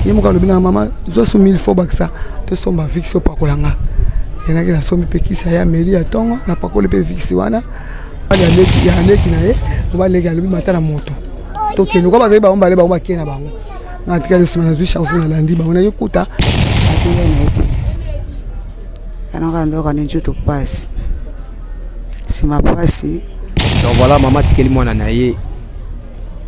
Ye moko alobi na mama, zwa so 1000 fo bakisa tosomba vix, opakola nga. Yenaki nasombi mpe kisi ya meli ya ntongo, napakoli mpe vix wana ya leki na ye. Mobali leki alobi mata na moto tokende kwa bazali bango bale, bango bakei na bango. Nga tikali nsima, nazwi charge, nalandi bango, naye kuta. Abele na ye te, yanaka ndoka ni nzoto pasi, nsima pasi. Donc voilà, mama atikeli mwana na ye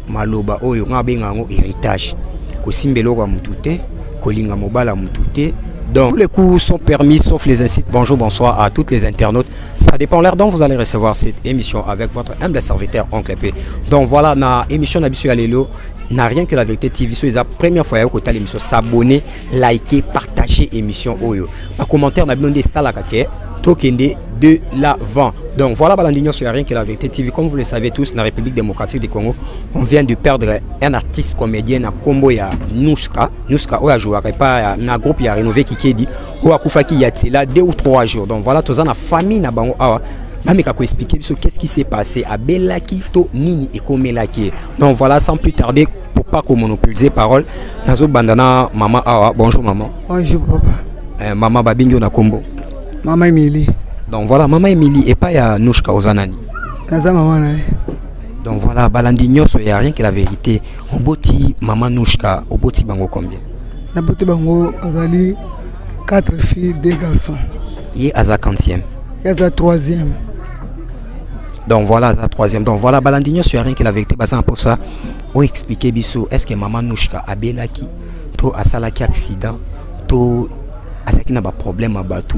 maloba oyo nga abenga yango héritage: kosimba eloko ya mutu te, kolinga mobala ya mutu te. Donc tous les coups sont permis sauf les incites. Bonjour, bonsoir à toutes les internautes, ça dépend l'heure dont vous allez recevoir cette émission, avec votre humble serviteur Oncle P. Donc voilà, na émission na biso ya lelo na Rien que la vérité TV, so eza première fois ya kotala émission, s'abonner, liker, partager émission oyo. Ba commentaire na bino nde esalaka ke tokende de l'avant. Donc voilà, balandi nyonso ya Rien que la vérité TV, comme vous le savez tous, na République démocratique du Congo, on vient de perdre un artiste comédien na kombo ya Nouchka. Nouchka oyo ajouaka epa na groupe ya Rénové Kikedi, oyo akufaki ya tsela 2 ou 3 jours. Donc voilà, toza na famille na bango awa, bameka koexpliquer biso qu'est-ce qui s'est passé, abelaki to nini ekomelaki ye. Donc voilà, sans plus tarder, pour pas komonopoliser parole, nazobanda na mama awa. Bonjour maman. Bonjour papa. Mama, babengi yo na kombo? Mama Emily. Donc voilà, mama Emily, epai ya Nouchka oza nani? Naza mama na ye. Donc voilà, balandi nyonso ya Rien que la vérité, oboti mama Nouchka, oboti bango combien? Naboti bango azali 4 filles, 2 garçons. Ye aza quantième? Ye aza troisième. Donc voilà, aza troisième. Donc voilà, balandi nyonso ya Rien que la vérité, baza na mposa oexpliquer biso: est ce que mama Nouchka abelaki to asalaki accident to azalaki na baproblème ya bato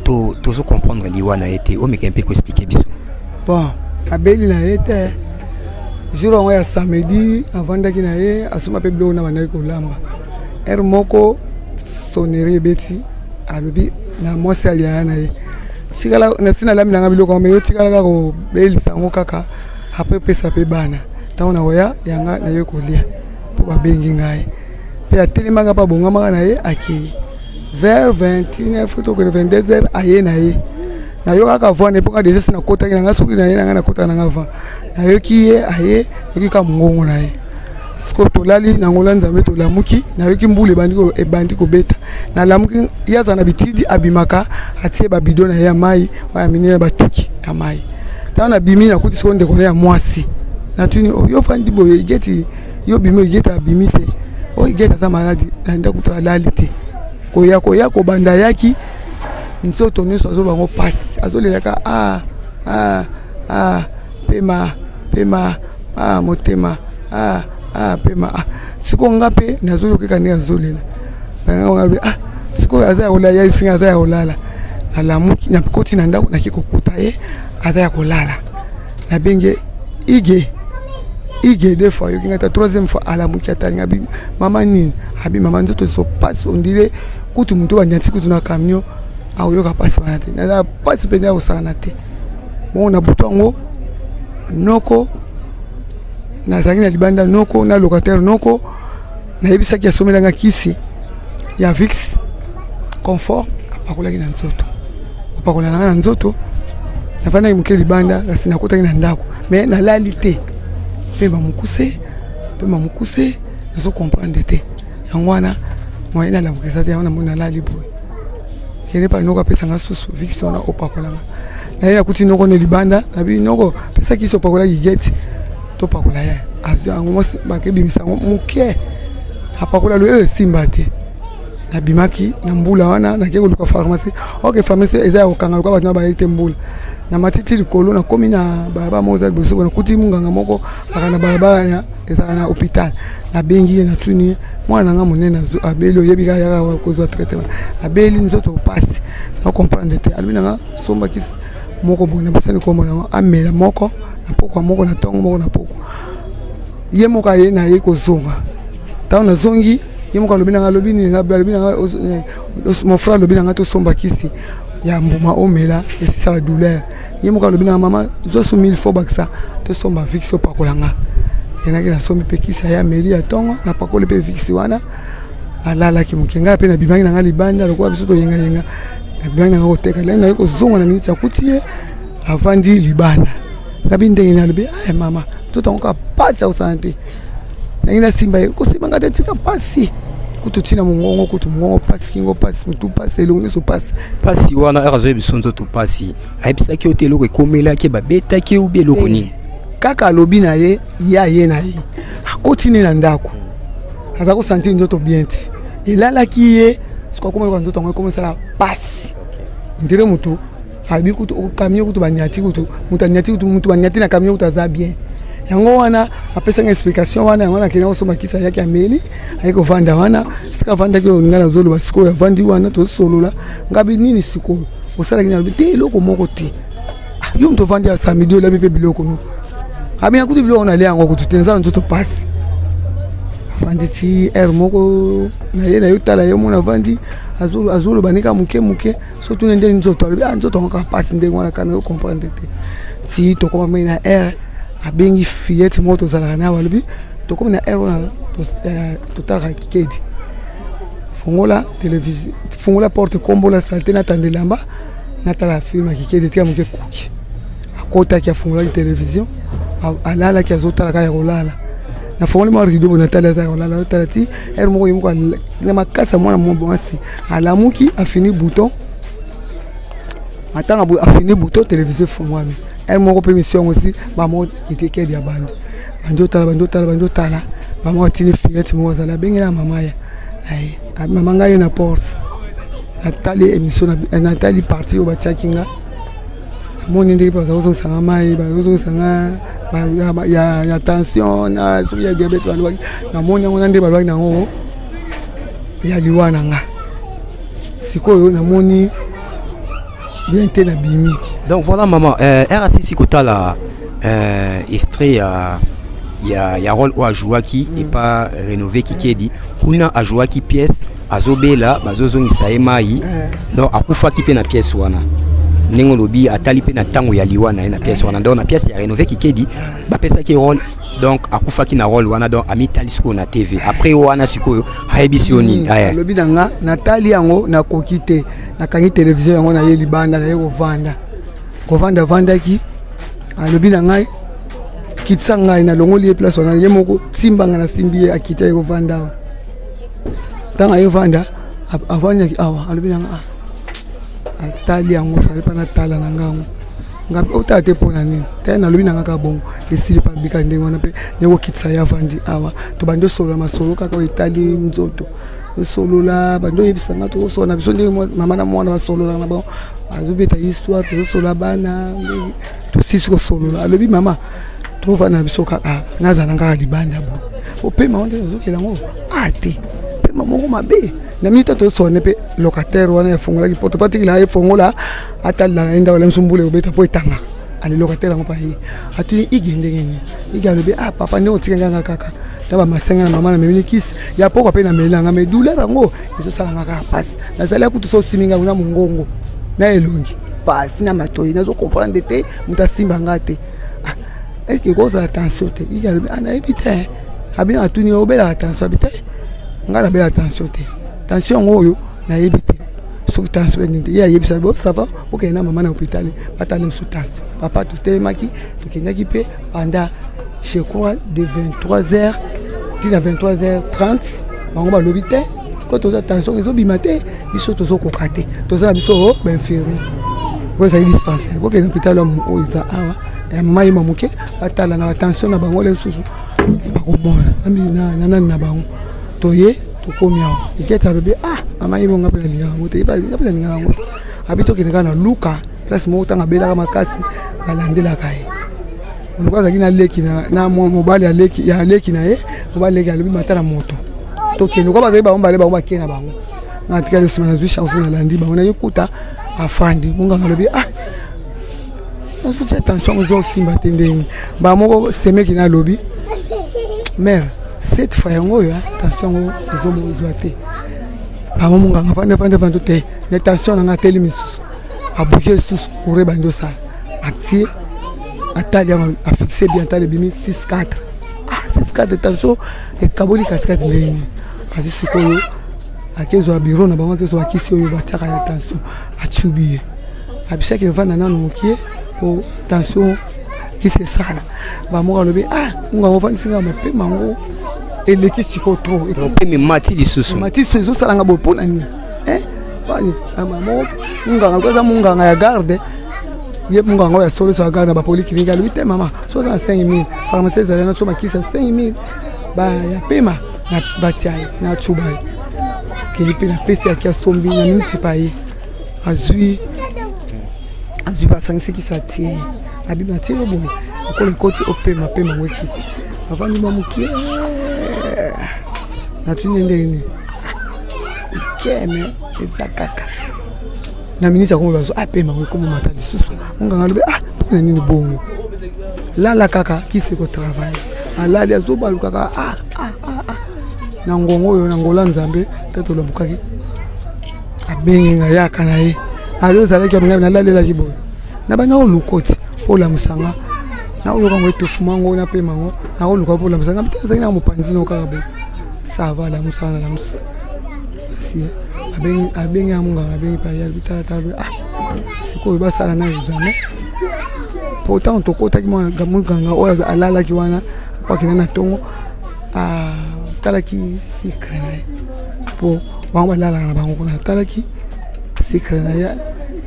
to tozo comprendre liwa na ye te? Omeka mpe koexpliquer biso. Bon, abeli na ye te. Jour yango ya samedi, avandaki na ye, asomba mpe biloko na bandaki kolamba. Heure moko sonnerie ebeti, alobi na mwasi aliaya na ye: "Tikala nasi nalami nanga biloko yango, me yo tikala kaka kobelisa yango kaka, après pesa mpe bana. Ntango nakoya yanga naye kolia mpo babengi ngai." Mpe atelemaka mpe abongamaka na ye, akei vers 21 h, fo tokende 22 h. Aye na ye, nayokaka voix ne mpo nga déjà si nakotaki na nga. Soki na ye na ngai nakotaka na nga avant, nayoki ye aye, nayoki kaka mongongo na ye. Sikoyo tolali na ngola Nzambe, tolamuki, nayoki mbula ebandi kobeta. Nalamuki, ye aza na bitidi, abimaka, atie babidon na ye ya mai oyo amini na batuki ya mai. Ntango nabimi, nakuti sikoyo ndeko na ya mwasi. Natuni: "Oh, yo fandi boye, Igeti yo bimi?" Igeti abimi te. Oyo Igeti aza maladi na ndako to alali te. Koya koya kobanda, ayaki nzoto nyonso azobango pasi, azolelaka: "Ah, ah, ah, pema, pema, ah, motema, ah, ah, pema, ah." Sikoyo nga mpe nazoyokeka ndenge azolela. Ah, sikoyo aza ya kolala, ya esinga aza ya kolala. Nalamuki, nakoti na ndako, naki kokuta ye aza ya kolala. Nabengi Ige, Ige deux fois, ayoki ngai ta. Troisième fois alamuki, atali ngai: "Mama, nini?" Abi: "Mama, nzoto so pasi, ondire kutu moto banyati kutu na camion, akoyoka mpasi wana te. Naza mpasi mpenza ya kosakana te." Bongo na butu yango, noko nazalaki na libanda, noko na locataire, noko nayebisaki asomelanga kisi ya Vix Confort, apakolaki na nzoto. Opakola nanga na nzoto, nafandaki moke libanda, kasi nakotaki na ndako, mais nalali te. Pema mokuse, pema mokuse, nazo comprendre te. Yango wana moyen nalamukisa te. Yango namoni nalali boye, kende pa noko, apesanga susu Vix wana opakolanga. Naye nakuti noko ne libanda, nabi: "Noko, pesa kisi opakolaki Gete, topakola ye." Azwi yango mwasi, bakebimisa yango moke, apakola lo, oyo esimba te. Nabimaki na mbula wana, nake koluka pharmacie. Ok, pharmacie eza ya kokanga lokola bato na baye te. Mbula na matiti likolo, nakomi na balabala moko eza liboso bo, nakuti munganga moko aka na balabala ezala na hôpital. Nabengi ye, natuni ye: "Mwana na nga monene abeli, oyebi kaka, yaka kozwa traitement, abeli nzoto pasi, na comprendre te." Alobi nanga: "Somba kisi." Moko boye nabosani kombo nango, amela moko na pokwa, moko na ntongo, moko na pokwa. Ye moko aye na ye kozonga. Ntango nazongi, ye moko alobi nanga, alobi nini, alobi nanga: "Mon frère, alobi nanga tosomba kisi ya mbuma, omela, esisa badouleur." Ye moko alobi nanga: "Mama, zwa so 1000 fo bakisa, tosomba Vicks, opakola nga." Yenaki nasombi mpe kisi, aya ameli ya ntongo, napakoli mpe Vicks wana, alalaki moke. Ngai mpe nabimaki na ngai libanda, lokola biso toyengayenga, nabimaki na ngai koteka. Lai naye kozonga na miniti, akuti ye avandi libanda. Ngabi ndenge nini? Alobi: "Ay mama, totango kaka pasi akosana te." Nangi nasimba ye, kosimba nga te, tika pasi kutu, ntina mongongo kutu, mongongo pasi, kingo pasi, motu pasi, elongo nyonso pasi. Pasi wana ere azoyebi biso nzoto pasi, ayebisaki yo te eloko ekomelaki, babetaki yo ubi eloko nini? Kaka alobi na ye, ye aye na ye, akoti ne na ndako, aza kosentir nzoto bien te, elalaki ye. Soki akoma yoka nzoto yango ekoma esala pasi, ndire motu abi kutu camion kutu banyati kutu moto anyati kutu moto banyati na camion kutu aza bien. Yango wana apesanga explication wana. Yango wana akende kosomba kisi, ayaki, ameli, ayaki kovanda wana. Sika avandaki oyo ngai nazoloba sikoyo, avandi wana, tosolola. Ngabi nini sikoyo osalaki? Nalobi te, eloko moko te. Ah, yo moto ovandi ya samedi, olami mpe biloko no abina kutu biloko nalia yango kutu te, naza nzoto pasi. Afandi ti heure moko na ye, na yo tala ye, omona avandi, azoloba ndenge moke moke. So tuna nde nzoto, alobi: "Ah, nzoto yango kaka pasi ndenge wana." Kana yo comprendre te ti tokoma mai na heure abengi fillette moko tozalaka na, alobi: "Tokomi na heure wana totalaka Kikedi, fongola télévision, fongola porte, kombola saleté, natanda elamba, natala film ya Kikedi." Tika moke kuki akotaki, afungolaki télévision, alalaki, azotala kaka ya kolala. Nafongoli mwa rideau boye, natali, aza ya kolala, otala ti heure moko ye moko na makasi ya mwana mwasi alamuki, afini bouton, atanga boye, afini bouton, télévision efungwami. Heure moko mpe mission yango si bamoko kitekedi ya bandi, bandi otala, bandi otala, bandi otala. Bamoko atini fillette moko azala, abengela mama ya na ye: "Mama, ngai ye na porte, natali émission, natali partie oyo batiaki nga, namoni ndenge baza kozongisanga mai, bazozongisanga ya tension na soki ya diabète, balobaki, namoni yango na nde balobaki nango ya liwa na nga. Sikoyo namoni bien te, nabimi." Donc voilà maman, RACC kotala extrait ya rôle oyo ajouaki epa Rénové Kikedi kuna, ajouaki pièce azobela, bazozongisa ye mai. Donc akufaki mpe na pièce wana, ndenge olobi, atali mpe na ntango ya liwa na ye na pièce wana. Donc na pièce ya Rénové Kikedi bapesaki rôle, donc akufaki na rôle wana. Donc amitali sikoyo na TV après wana, sikoyo ayebisi yo nini? Alobi na nga: "Natali yango, nakoki te, nakangi télévision yango, naye libanda, naye kovanda." Kovanda avandaki, alobi na ngai: "Kitisa ngai." Nalongoli ye place wana, ye moko timbanga, nasimbi ye, akiti, aye kovanda awa. Ntango aye vanda, avandaki awa, alobi na nga: "Atali yango, fallait pas natala na ngango." Ngabi: "Otala te mpo na nini?" Te, nalobi na nga kaka bongo, esili mpe abika ndenge wana. Mpe ndenge okitisa ye, avandi awa, tobandi osolola masolo kaka oyo etali nzoto, osolola, bandi oyebisa nga, tozosolola na biso ndenge mama na mwana basololaka na bango, azobeta histoire, tozosolola bana. Tosisi kosolola, alobi: "Mama, tovanda na biso kaka, nazala kaka libanda bo opema ngo nde ozokela yango a te, pema moko mabe." Na minute tozosolola mpe locataire wana efungolaki poto, patikila efongola, atalelaka ye ndako, ala miso, mbula ekobeta mpo etangaka. Ale locataire yango mpa ye atuni Ige ndenge nini. Ige alobi: "Ah papa, ndenge otika nganga kaka ta bamasenga na mama, namemeli kisi ya poko mpe nameli nanga, mais douleur yango ezosalanga kaka pasi. Nazali akutu so osimi ngango na mongongo na elongi pasi na matoi, nazocomprendre te, moto asimba nga te. Ah, est-ce ekozala tension te?" Ige alobi: "Ah, nayebi te." Abi atuni: "Obelaka tension?" Abi: "Te, ngai nabela tension te. Tension yango oyo nayebi te soki tension nini te." Ye ayebisa: "Bo ça va, okende na mama na hôpital, batala miso tension." Papa, totelemaki, tokendaki mpe pendant, je crois, de 23 heures ntina 23 heures 30. Bango balobi te ko toza tension ezobima te, biso tozokoka te, toza na biso bainfirmier ko ezali dispensaire, bokende hôpital oyo eza awa ya mama yema moke, batala na batension na bango, lisusu bakomona na nani na bango. Toye, tokomi awa, eketi alobi: "Ah mama yeba, nga mpe nalingaka yango te, nga mpe nalingaka yango te." Abi: "Tokende kaka na luka place moko." Ntango abelaka makasi, balandelaka ye oluka, azalaki na leki na mobali ya leki na ye. Mobali leki alobi: "Mata na moto, tokende." Kwa bazali bango bale, bango bakei na bango, nga tikali nsima, nazwi chance, nalandi bango, naye kuta afandi. Monganga alobi: "Ah, Nazotia tension yango ezosimba te ndenge bamoko semeki nalobi mare cette fois yango oyo tension yango ezozwa te. Bango monganga vanda vanda vanda te, ne tension nanga ateli misusu, abouge lisusu, courant ebandi osala, atie, atali yango, afixe bien, atali, ebimi 6 4. Ah, 6 4, tension ekaboli katikati ndenge nini? Azi sikoyo akezwa bureau na bango, akezwa bakisi oyo batiaka ya tension, atubi ye, abisaki evanda nano mokie po tension kisi esala. Bamoko alobi: ah, ngonga ofandisi nga, mapema yango eleki sikoyo trop. Mapema emati lisusu. Mati so ezosalanga boye mpo na nini? Moko munganga, aza munganga ya garde, ye munganga oyo ya solo so ya garde na bapolyclinique, alobi: te mama, so oza na 5000, pharmacie ezali na so makisi ya 5000 ya pema na batia ye na cuba ye. Kei mpe napesi, yaki asombi na miniti pa ye, azwi azwi, basangisi kisi, atie ye, abi: atie yo boye, okolo ekoti, opema pema yango ekiti. Avandi mwa mokie, natuni ndenge nini keme eza kaka na miniti yango bazo apema yango ekomomata lisusu. Monganga alobi: ah, mpona nini bongo? Lala kaka, kisi ekotravaille. Alali, azobalukaka, ah, ah, ah, ah. Na ngongo oyo na ngola Nzambe te, tolobukaki, abengi nga, yaka na ye ali ozalaki abenga, nalalelaki boye na bana olukoti mpo olamusanga, nakoyoka ngo etofuma ngo napema ngo, nakoluka mpo olamusanga te, azalaki na mopanzi no kaka boye. Ça va, alamusa wana, alamusa si abengi ya monganga, abengi pa ye, alobi: tala tala, ah, sikoyo basala na examen. Po ntango tokotaki, monganga oyo alalaki wana po akenda na ntongo, atalaki sucre na ye, po bango balalaka na bango kuna. Atalaki sucre na ye,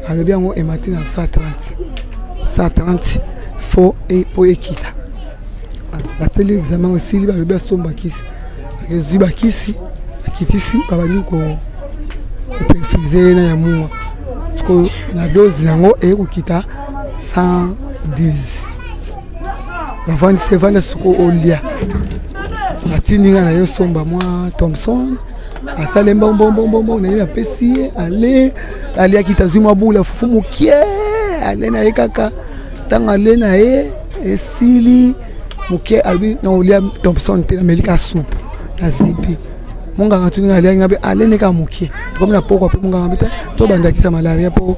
alobi yango emati na 130. 130 fo po ekita. Basali examen, esili, balobi asomba kisi, ezwi bakisi, akitisi, babandi koperfuser ye na ya mungwa. Sikoyo na dose yango eye kokita 110. Bavandisi, evanda, sikoyo olia. Atindi nga na ye osomba mwa Thomson, asali mbombombombo na ye, napesi ye, ale aliaki, tazwi mwa bula fufu mokie, ale na ye kaka. Ntango ale na ye esili moke, alobi: na olia Thomson te, nameli ka supu nazipi. Monganga tuni nga aliaki, nga mpe alene kaka mokie. Tokomi na pokwa mpe monganga mpe te, tobandakisa malaria mpo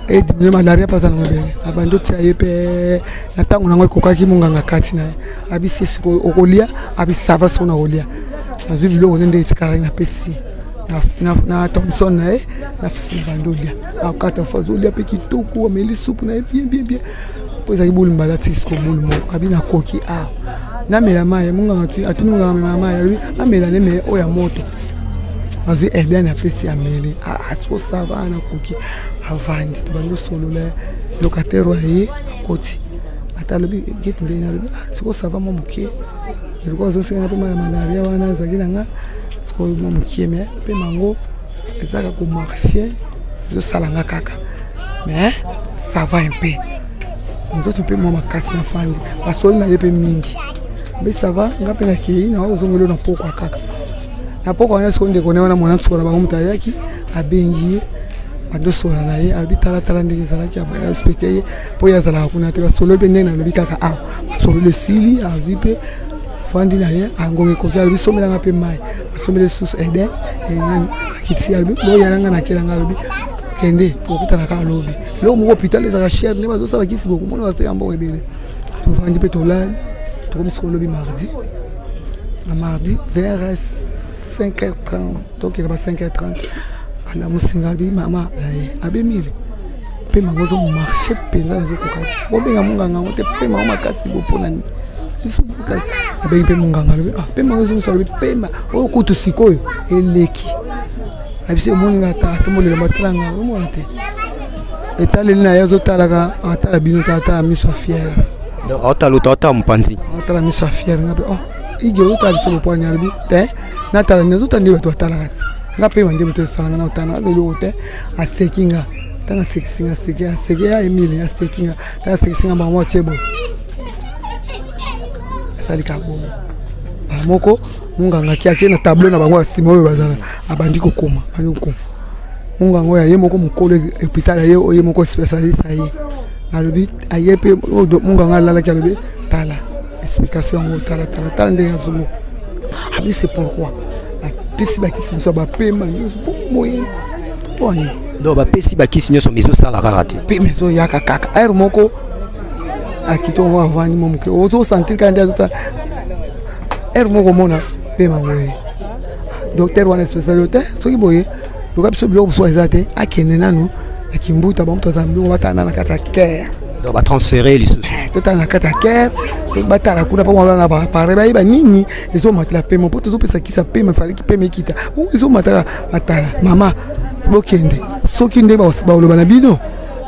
ediminuer malaria mpe aza na mabele. Abandi otia ye mpe na ntango nango ekokaki, monganga kati na ye abisi: sikoyo okolia? Abi: ça va, soko na kolia. Nazwi biloko nde nde etikalaki, napesi na Thomson na ye na fufu, bandi olia, akata fo, azolia mpe kitoko, ameli supu na ye bien bien bien, mpo ezalaki bulu mbala ti siko bulu moko. Abi: nakoki awa, namela mai. Monganga atuni monganga: amela mai? Alobi: amela ne me oyo ya moto. Azwi Ebiani, apesi, ameli. Siko ça va, nakoki. Avandi, tobandi osolola. Locataire oyo aye, akoti, ata alobi gete ndenge, alobi: siko ça va mwa mokie, eloko azosenga mpe ya malaria wana ezalaki na nga, sikoyo mwa mokie me mpe mango ezaka komarcher, ezosalanga kaka, mais ça va un peu, nzoto mpe mwa makasi. Nafandi, basoli na ye mpe mingi mpe ça va. Nga mpe nakei na ozongeli na pokwa kaka na pokwa wana. Sikoyo ndeko ne wana, mwana nsuka na bango, moto ayaki, abengi ye, bandosola na ye, alobi: talatala ndenge ezalaki, expliquer ye mpo ye azalaka kuna te. Basololi mpe ndenge nalobi kaka awa, basololi, esili, azwi mpe fandi na ye, angonga ekoki, alobi: somelanga mpe mai. Asomeli lisusu eden, akitisi, alobi: boyalanga, nakelanga. Alobi: kende, okutana kaka lobi. Eloko moko, hôpital ezalaka cher, nde bazosala kisi, bokomona baseka mbongo ebele. Tovandi mpe tolali, tokomi sikoyo lobi mardi. Na mardi vers 5h30, tokende ba 5h30, alamusinga, alobi: mama, abemile mpe mango ozomarcher mpenza, nazokoka bobenga monganga yango te, mpe mango makasi bo mpona nini? Abengi mpe monganga, alobi: ah, mpe mango ezongisa. Alobi: pemba oyo kutu sikoyo eleki. Abisi: omoninga ata atombolela batalanga, omona te etaleli na ye, azotalaka, atala bino te, atala miso ya fière. Aotala ota, otala mopanzi. Atala miso ya fière. Nga mpe: oh, ige ozotala biso bopwani? Alobi: te, natala nini? Azotala nde bato batalaka te, nga mpe wande moto esalanga na otala aza eloko te. Aseki nga, ntango asekisi nga, aseki, aseki ya Emile, aseki nga, ntango asekisi nga, bango atie boye, asali kaka bongo. Moko monganga aki ake na tableau na bango ya nsima oyo bazala, abandi kokoma, abandi kokoma. Monganga oyo aye moko mokolo hôpital, aye oye moko spécialiste, aye Alobi aye mpe monganga alalaki, alobi tala explication yango, tala tala tala ndenge azomoko. Abi c'est pourquoi bapesi bakisi nyonso, bapema nyonso mpo moye mpo ani. Donc bapesi bakisi nyonso, mais ezosala kaka te. Pema ezoyaka kaka aire moko, akiti yango, avandi mwa moke, ozosentir kaka nde azosala aire moko, omona pema boye. Docteur wana spécial te, soki boye loka biso biloko mosusu eza te, akende nanu na Kimbuta, bamoto aza biloko, batala na kati ya kere. Donc batransféré lisusu. Totala na kati ya kere, batala kuna mpo wana baappareil bayeba nini ezomatela pema, mpo tozopesa kisa pema, efalaki pema ekita, bongo ezomataka. Batala mama, bokende, soki nde baloba na bino,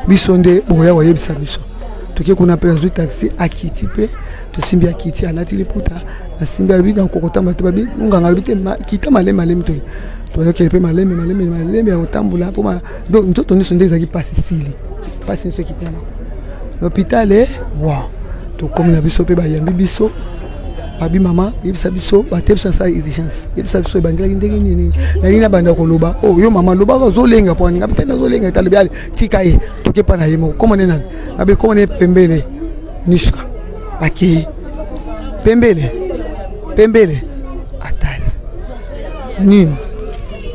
biso nde bokoya koyebisa biso. Toke kuna mpe azwi taxi, akiti mpe tosimbi, akiti, alati liputa, asimbi, alobi nakokotamba te. Babi nganga alobi te, kita malemi malemi, toki tozokende mpe malemi malemi malemi ya kotambola, mpo donc nzoto nyonso nde ezalaki mpasi, sili mpasi nyonso ekiti na makolo. L'hôpital e wa tokomi na biso mpe bayambi biso, babi mama, yebisa biso, batebisa nasala urgence, yebisa biso ebandelaki ndenge nini. Nalingi nabanda koloba o oh, yo mama lobaka, ozolenga mpo aninga pete, nazolenga ete alobi ale tika ye, toke mpa na ye moko. Komone nani abe komone pembele nishka, bakei pembele pembele, atali nini,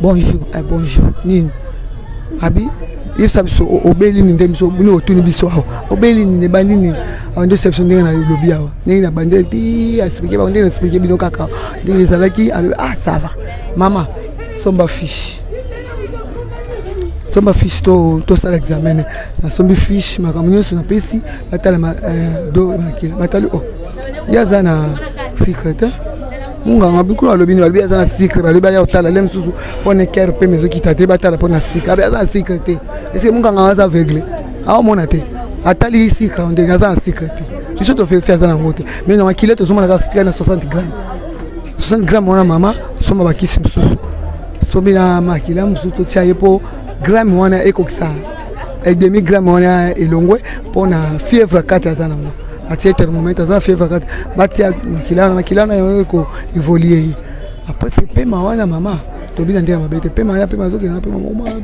bonjour eh, bonjour nini, abi yebisa biso obeli nini, nde biso bino otuni biso awa obeli nini, ebandi nini awa, nde biso ndenge nalobi awa, ndenge na bandi ti expliquer bango, ndenge na expliquer bino kaka ndenge ezalaki. Alobi ah, ça va mama, somba fiche, somba fiche, tosala examen. Nasombi fiche, makambo nyonso napesi, batala do makila, batali o ye aza na sucre te. Munganga bikolo alobi nini? Balobi aza na sucre. Balobi baya kotala le mosusu mpona kere mpe ezokita te, batala mpona sucre. Abi aza na sucre te. Eske munganga aza aveugle, aomona te? Atali sucre ndenge aza na sucre te, biso tofefe aza nango te, mais na makila tozomona kaka tikali na 60 gramme, 60 gramme wana. Mama, somba bakisi mosusu, sombi na makila mosusu, totia ye mpo gramme wana ekokisa demi gramme wana elongwe, mpo na fièvre kati aza nango. Batie thermomètre, aza na fièvre kati, batia makila wana, makila wana yango eko évolue ye. Après c'est pema wana mama, tobi na ndenge ya mabe te, pema wana, pema azokende na pema moko mabe,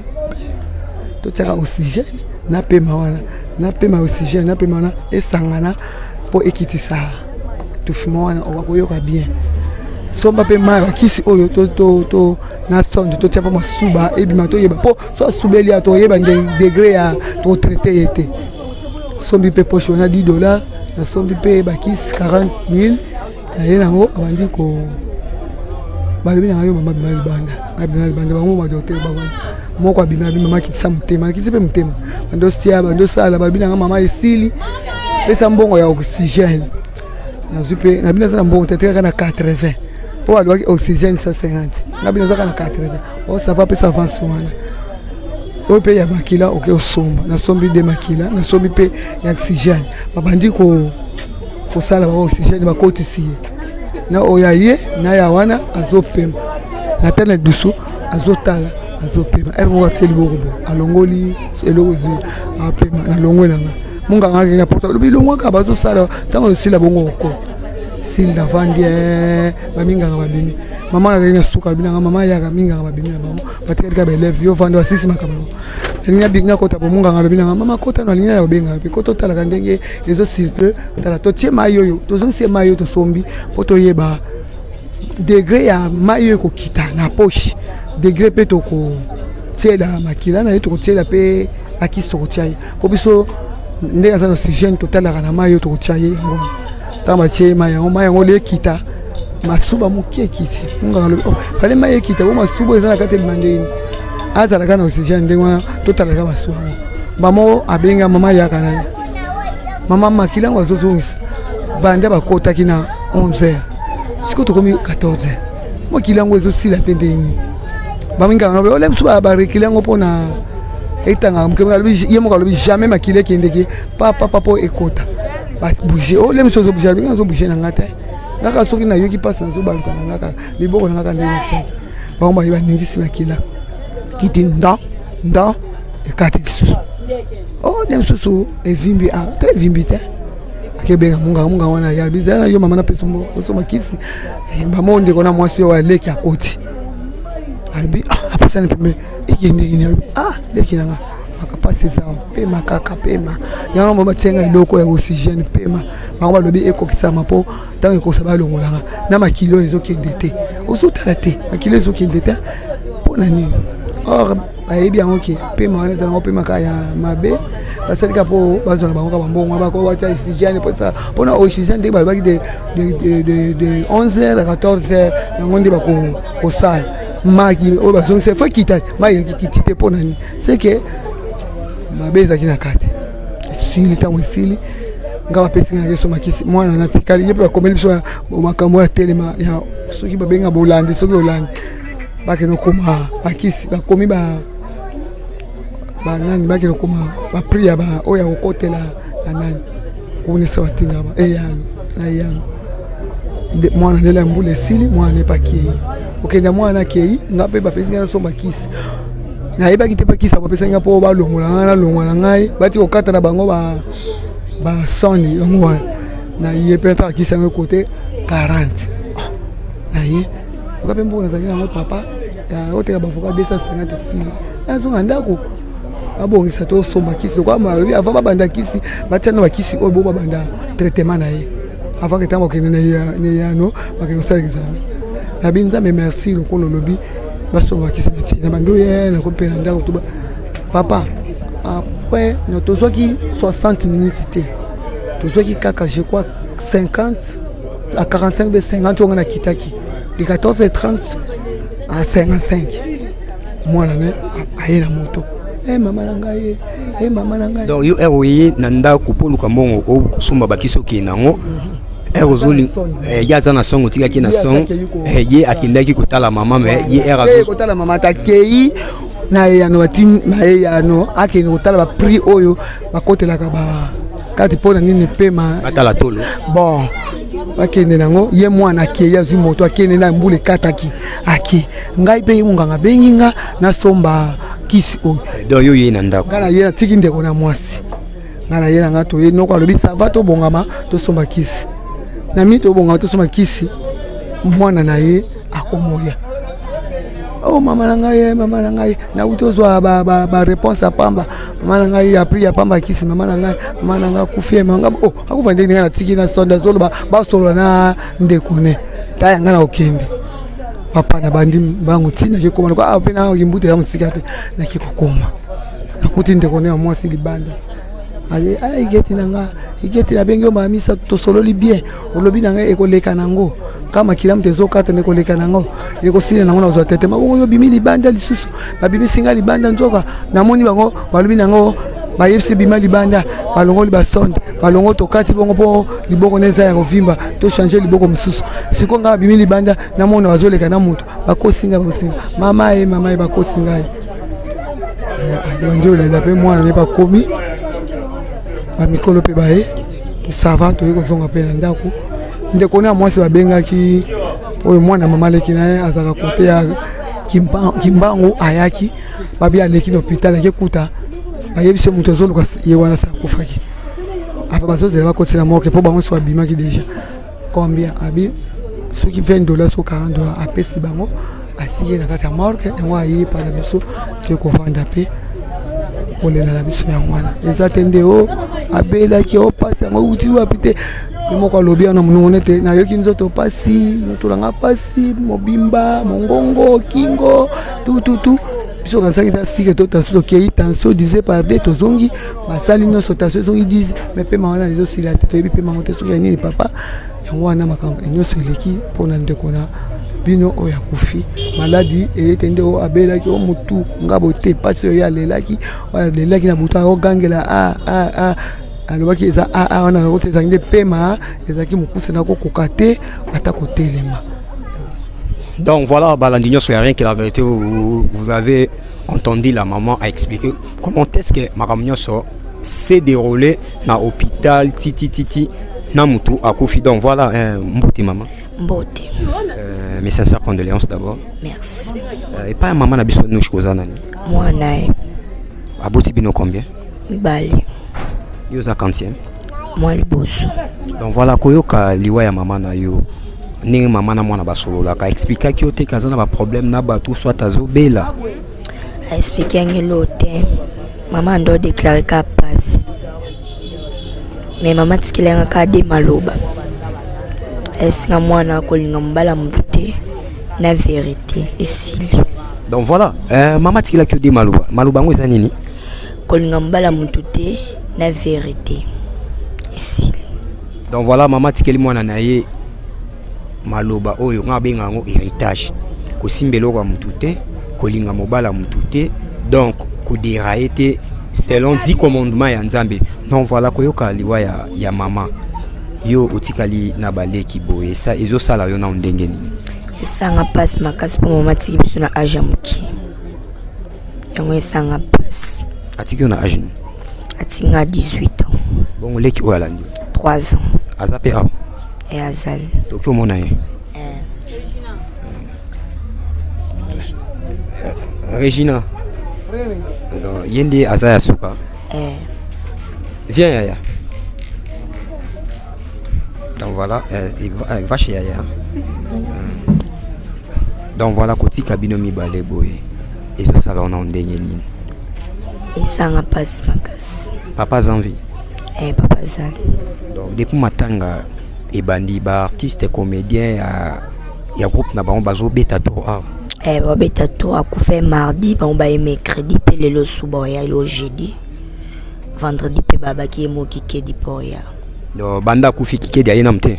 totiaka oxygène na pema wana, na pema oxygène na pema wana esangana mpo ekitisa tufima wana, oka koyoka bien. Somba mpe mai, bakisi oyo to na sonde, totia mpo masuba ebima, toyeba mpo so asubeli ya toyeba degré ya totraiter ye te. Sombi mpe poche wana 10 dollar, nasombi mpe bakisi 40 000 na ye nango. Abandi ko balobi na yo mama, bima libanda, abima libanda, bango badocteur bavanda, moko abimi, abimi, mama akitisa motema, nakitisi mpe motema, bandosia bandosala, balobi nanga mama esili, pesa mbongo ya oxygène. Nazwi mpe na bino, aza na mbongo te, tekaka na 80 mpo balobaki oxygène 150, nga bino azaka na 80. O ça va, pesa avance wana oyo mpe ya makila, oke osomba. Nasombi de makila, nasombi mpe ya oxygène, babandi kosala bango oxygène, bakotisi ye na oyo aye na ya wana, azopema na tala dusu, azotala, azopema ere moko, atie liboko bo, alongoli eloko zwi, apema. Nalongwe nanga, monganga akende na porte, alobi elongwaka, bazosala, ntango esila bongo okota sili. Navandi, baminganga babimi, mama nazali na suka, alobi nanga mama ayaka, minganga babimi na bango, batikali kaka baélève, yo vandi, basisi makambo. Nalingi nakota bo, monganga alobi nanga mama kota no, alingi na ya kobenga mpe kota, otalaka ndenge ezocircule, tala totie mai oyo, tozongisi mai oyo tosombi mpo toyeba degré ya mai oyo ekokita na poche, degré mpe tokotiela makila na ye, tokotiela mpe bakisi, tokotia ye mpo biso ndenge aza na oxygène, totalaka na mai oyo tokotia ye yango. Ntango batie ye mai yango, mai yango lekita, masuba moke ekiti. Monganga alobi oh, fale mai ekita po masuba eza na kati ebima ndenge azalaka na oxygène, ndenge wana totalaka masuba yango. Mama abenga mama, ayaka na ye mama, makila yango azozongisa. Banda bakotaki na 11 heures, sikoyo tokomi 14 heures, mokili yango ezosila te. Ndenge baminganga ole mosusu barekile yango mpona etangaka moke, ye moko alobi jamais makili ekendeki papapa mpo ekota babouge ole mosusu azobouge, alobi nga azobouge na nga te, ngaka soki nayoki mpasi nazobaluka na nga kaka liboko na nga kaka ndenge natiaki. Bango baye baningisi makila kiti ndan ndan, ekati lisusu o nde mosusu evimbi a te, evimbi te, akebenga monganga, monganga wana ya bizala na yo mama, napesa osoma kisi. Bamo ndeko na mwasi oyo aleki akoti, alobi ah, apesani pembe, ekende nini? Alobi ah, leki nanga makapasi. Pasi eza pema kaka pema. Yango bango batianga eloko ya oxygène pema. Bango balobi ekokisama mpo ntango ekosa balongolanga na makilo ezokende te. Ozotala te, makilo ezokende te mpo na nini? Or bayebi yango ke pema wana ezala yango pema kaka ya mabe, basali kaka mpo bazwa na bango kaka bambongo bako batia oxygène mpo esala mpona oxygène ndenge balobaki de 11 heures à 14 heures, yango nde bakosala maki oyo bazongisa fo ekita mai ekiti te. Mpo na nini? C'est que mabe ezalaki na kati. Esili, ntango esili, nga bapesi nga nakeso makisi. Mwana natikali ye mpe bakomeli biso makambo ya telema ya soki babenga bolandi, soki olandi bakende okoma bakisi, bakomi ba banani, bakende okoma baprix ya oyo ya kokotela ya nani kuna esa batinda ba eyano na eyano. Mwana ndele ya mbula esili, mwana epe akei okenda, mwana akei, nga mpe bapesi ngai nasomba kisi. Nayebaki te mpe kisi bapesaki nga mpo balongola ngai, nalongwa na ngai, bati kokata na bango basoni yango wana. Na ye mpe natala kisi yango ekote 40 na ye oka mpe mbongo nazalaki nango papa oteka bavoka 250 esili, nazonga ndako babongisa tosomba kisi. Lokola balobi avant babanda kisi, batia na bakisi oyo bo babanda traitement na ye avant ke ntango bakende na eyano, bakende kosala examen. Nabi Nzambe merci, lokola olobi basomba bakisi, batie na bando ye nakomi mpe na ndako. To papa, après tozwaki 60 minutes te, tozwaki kaka je crois 50 à 45 be 50 onga nakitaki de 14h30 à 55, mwana ne aye na moto e mama na ngai, e mama na ngai. Donc yo ere oye na ndako mpo oluka mbongo osomba bakisi, okende yango ere ozoli ye aza na songo, otikaki na songo, ye akendaki kotala mama, mais ye ere kotala mama takei na eyano, bati na eyano, akende kotala baprix oyo bakotelaka bakati mpo na nini pema. Batala tolo. Bon, bakende nango, ye mwana akei, azwi moto, akende na mbula ekataki, ake. Ngai mpe ye monganga abengi nga nasomba kisi oyo. Donc yo ye na ndako? Ngai na ye, natiki ndeko na mwasi, ngai na ye na ngai toye. Noko alobi ça va, tobongama tosomba kisi. Na mini tobongama tosomba kisi, mwana na ye akomoya: "Oh mama na ngai, mama na ngai, nauti ozwa baréponse ya pamba, mama na ngai, ya prix ya pamba kisi. Mama na ngai, mama na ngai akufi." Mama oh, akufa ndenge ngai natiki na sonde, azoloba, basolola na ndeko ne ta ya ngai na kokende. Papa, na bandi mbango ntina nakekoma loko awa mpe na kimbuta ya mosika te. Nake kokoma, nakuti ndeko ne ya mwasi libanda. Aye igeti na nga, igeti, nabengi yo mbala misato, tosololi bien, olobi na ngai ekoleka nango kaka makila moto ezokata nde ekoleka nango, ekosila nango, nazwa tete mabongo. Yo obimi libanda lisusu, babimisi ngai libanda, nzoka namoni bango balobi nango, bayebisi bima libanda, balongoli basonde, balongo, tokati bongo mpo liboko nde eza ya kovimba, tochange liboko mosusu. Sikoyo ngai babimi libanda, namona bazoleka na moto, bakosi ngai, bakosi ngai, mama ye, mama ye, bakosi ngai, bandi olela mpe mwana ne. Bakomi bamikolo mpe baye, ça va, toyei kozonga mpe na ndako. Ndeko na ya mwasi babengaki oyo mwana mama leki na ye azalaka kote ya Kimbangu, ayaki, babi aleki na hôpital, ake kuta bayebisi moto azoluka ye wana sa akufaki. Apa bazozela bakotela morgue mpo bango nyonso babimaki déjà. Combien abi? Soki 20 dollars, so 40 dollars, apesi bango, atiki na kati ya morgue. Yango ayepa na biso, toye kovanda mpe kolela na biso. Yango wana eza te nde o abelaki o pasi yango euti wapi te. Ye moko alobi wana monongo nete nayoki nzoto pasi, nzoto nanga pasi mobimba, mongongo, kingo, tututu. Biso kanisaki eza sike to tension, tokei tension 10 par 2, tozongi, basali nyonso, tension ezongi 10, mais pema wana ezosila te. Toyebi pema yango te soki ya nini. Papa, yango wana makambo nyonso eleki mpona ndeko na bino oyo akufi. Maladi eye te nde oyo abelaki o motu ngabo te. Mpasi oyo ye alelaki, oyo alelaki na butu, akogangela a a a, alobaki eza a a wana yango te, ezalaki nde pema, ezalaki mokuse, nakokoka te ata kotelema. Donc voilà, balandi nyonso ya Rien que la vérité, vous avez entendu, la maman a expliqué comment est-ce que makambo nyonso s'est déroulé na hôpital titi titi na mutu akufi. Donc voilà, mbote maman. Mbote. Mes sincères condoléances d'abord. Merci. Epai ya mama na biso Nush, koza nani? Mwana ye. Aboti bino combien? Mibale. Yo oza quantième? Mwa liboso. Donc voilà, koyoka liwa ya mama na yo, ndenge mama na mwana basololaka, expliquaki yo te kaza na baproblème na bato, soit azobela? Aexpliquer yango elo te. Mama ando déclaré ka passe. Mais mama tikela nga ka de maloba. Esinga mwana kolinga mobala motu te na vérité esili. Donc voilà, mama tikelaki yo de maloba. Maloba yango eza nini? Kolinga mobala motu te na vérité esili. Donc voilà, mama tikeli mwana na ye maloba oyo nga abenga yango héritage. Kosimba eloko ya motu te, kolinga mobala ya motu te, donc koderaye te selon 10 commandements ya Nzambe. Donc voilà, koyoka liwa ya mama yo otikali na baleki boye, sa ezosala yo na ndenge nini? Esanga passe makasi mpo mama atiki biso na age ya moke. Yango esanga passe. Atiki yo na age nini? Atiki nga 18 ans. Bongo leki oyo alandi? 3 ans. Aza mpe awa? E azali. Toki omona ye? Regina. Donc, ye nde aza ya suka. Viens yaya. Donc voilà, va chez yaya. Donc voilà, kotika bino mibale boye. Ezosala wana ndenge nini? Esanga passe makasi. Papa aza en vie? Papa azali. Donc depuis matanga ebandi ba artiste comédien ya groupe na bango bazobeta tour awa. Babeta tour, akufa mardi, bango baye mercredi, mpe lelo su baoya lelo jeudi. Vendredi mpe babaki ye moki kedi mpo oya. Donc banda akufi Kikedi aye namu te?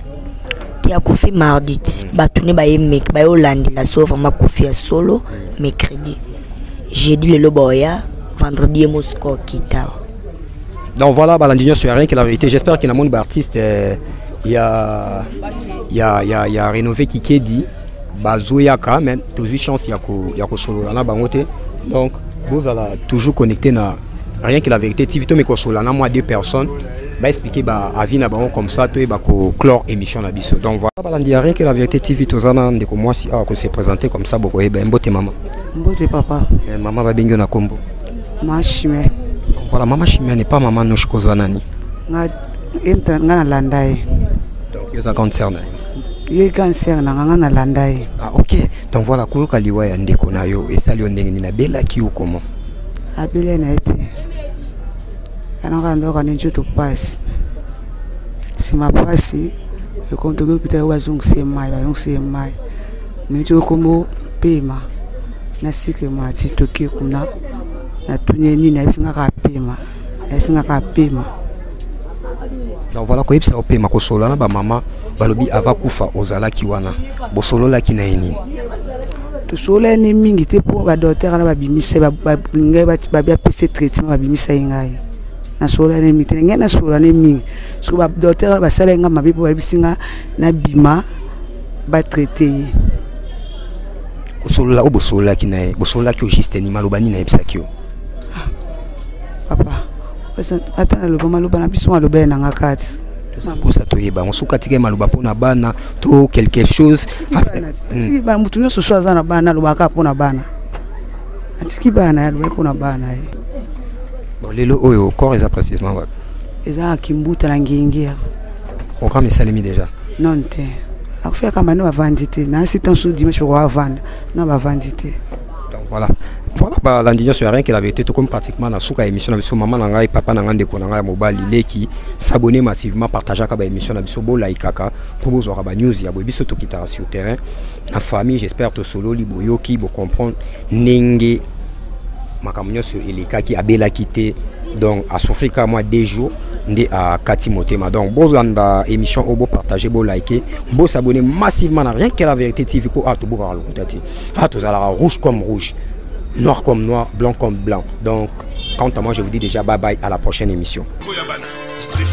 Te, akufi mardi ti. Bato ne baye mek baye olandela so vraiment akufi ya solo mercredi. Jeudi lelo baoya, vendredi ye mosika okita. Donc voilà, balandi nyonso ya Rien que la vérité. J'espère que na moni ba artiste ya rénové Kikedi bazoyaka, mais tozwi chance ya kosolola na bango te. Donc bozala toujours connecté na Rien que la vérité TV. To mekosolola na moi deux personnes ba expliquer ba avis na bango, comme ça toyeba ko clore émission na biso. Donc voilà, balandi ya Rien que la vérité TV, tozana ndeko mwasi awa ko se présenter, comme ça bokoyeba. Mbote mama. Mbote papa. Mama babengi yo na kombo? Ma Chimère. Donc voilà, mama Chimère n'est pas mama Nosh Koza nani? Nga enta nga nalanda ye. Donc yo oza grande sœur na ye? Ye grande sœur na nga, nga nalanda ye. Ah ok. Donc voilà, koyoka liwa ya ndeko na yo esali yo ndenge nini? Abelaki yo comment? Abele na ye te. Yanaka ndoka ni nzoto pasi. Nsima pasi ekomi toki hôpital, bazongisa ye mai, bazongisa ye mai. Miniti okomi pema na sike mati, toki kuna, natuni ye nini, ayebisi nga kaka pema, ayebisi nga kaka pema. Donc voilà, koyebisa yo pema, kosolola na bamama balobi ava kufa ozalaki wana, bosololaki na ye nini? Tosolola ye mingi te mpo badocteur wana babimisa ngai, babi apesa traitement, babimisa ye. Ngai nasolola ne mingi te, ngai nasolola ne mingi soki badocteur wana basala ye nga mabe mpo bayebisi nga nabima, batraite ye. Kosolola oyo bosololaki na ye, bosololaki au juste ni maloba nini ayebisaki yo? Papa, ata naloba maloba na biso, maloba ye nanga kati. Mposa toyeba yango, soki atikaki maloba mpona bana to quelque chose. Atiki bana, motu nyonso so aza na bana alobaka mpona bana. Atiki bana ye, alobaki mpona bana ye. Bon, lelo oyo corps eza précisément wapi? Eza na Kimbuta na Ngingia. Programme esalemi déjà? Non te, akufiyaka bano bavandi te nasi tanso dimanche okoavanda no bavandi te. Donc voilà, voilà, balandi nyonso ya Rien que la vérité, tokomi pratiquement na suka ya émission na biso. Mama na ngai, papa na ngai, ndeko na ngai ya mobali, leki, s'abonner massivement, partageaka baémission na biso, bolaikaka mpo bozwaka banews ya boye. Biso tokitaka sur terrain na famille. J'espère tosololi, boyoki, bocomprendre ndenge makambo nyonso elekaki. Abelaki te, donc asouffrir kaka mwa 2 jours nde akati motema. Donc bolanda émission oyo, bopartage, bolike, bosabonner massivement na Rien que la vérité TV, mpo awa tobokaka lokuta te. Awa tozalaka rouge comme rouge, noir comme noir, blanc comme blanc. Donc quant à moi, je vous dis déjà bye bye, à la prochaine émission. Koyabana, les